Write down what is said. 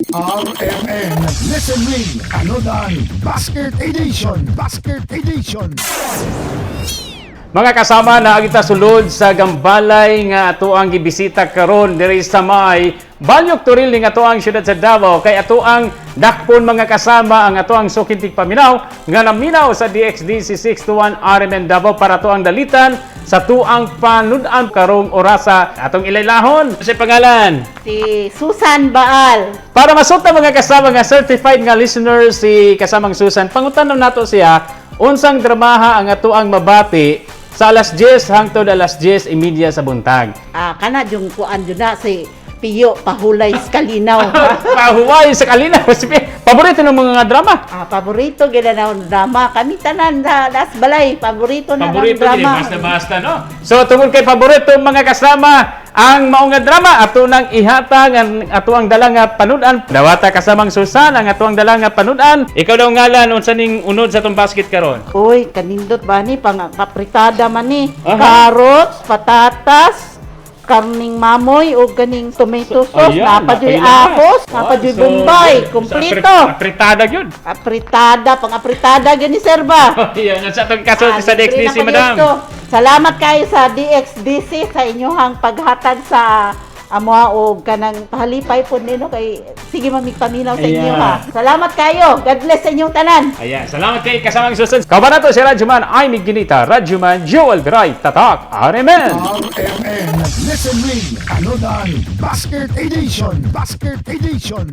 RMN Listen Ring Anodan Basket Edition. Basket Edition. Mga kasama, naa kita sulod sa gambalay nga ato ang gibisita karon diri sa may Balyok Toril ning ato ang siyudad sa Davao, kay ato ang dakpon, mga kasama, ang ato ang suking tigpaminaw nga naminaw sa DXDC 621 RMN Davao para ato ang dalitan sa tuang panud-an karong orasa. Atong ilaylahon sa pangalan? Si Susan Baal. Para masukta, mga kasama, nga certified nga listener si kasamang Susan, pangutanon nato siya unsang dramaha ang ato ang mabati sa alas 10 hangtod alas 10:30 sa buntag. Ah, kana yung kuan yun na si Piyo Pahulay sa Kalinaw. Pahuway sa Kalinaw. Paborito ng mga drama. Ah, paborito gid na ang drama. Kami tanan sa das balay, paborito na ang Paborito gid drama. Basta-basta, no. So tungod kay paborito, mga kasama, ang maong nga drama ato nang ihatag ang ato ang dala nga panud-an. Dawata, kasamang Susan, ang ato ang dala nga panud-an. Ikaw daw ngalan, unsa ning unod sa atong basket karon? Uy, kanindot ba ni pang apritada man ni. Aha. Carrots, patatas, karning mamoy o ganing tomato sauce, Ayan, naa pa juy napailahat. ahos, naa pa juy Oh, so, bombay, sa kumpleto. Apritada yun. Apritada, pang apritada gani sir ba? Ayan, sa atong kasulti sa Ah, libre DXDC, na madam. pa dito. Salamat kayo sa DXDC sa inyong paghatag sa amoa og kanang pahalipay po nino kay sige mamigpaminaw sa inyo Ayan. ha. Salamat kayo. God bless sa inyong tanan. Ayan, salamat kay kasamang Susan. Kauban nato si Radyoman Amy Ginita, Radyoman Joel Viray, Tatak, RMN. RMN Listen Ring Anodan Basket Edition. Basket Edition.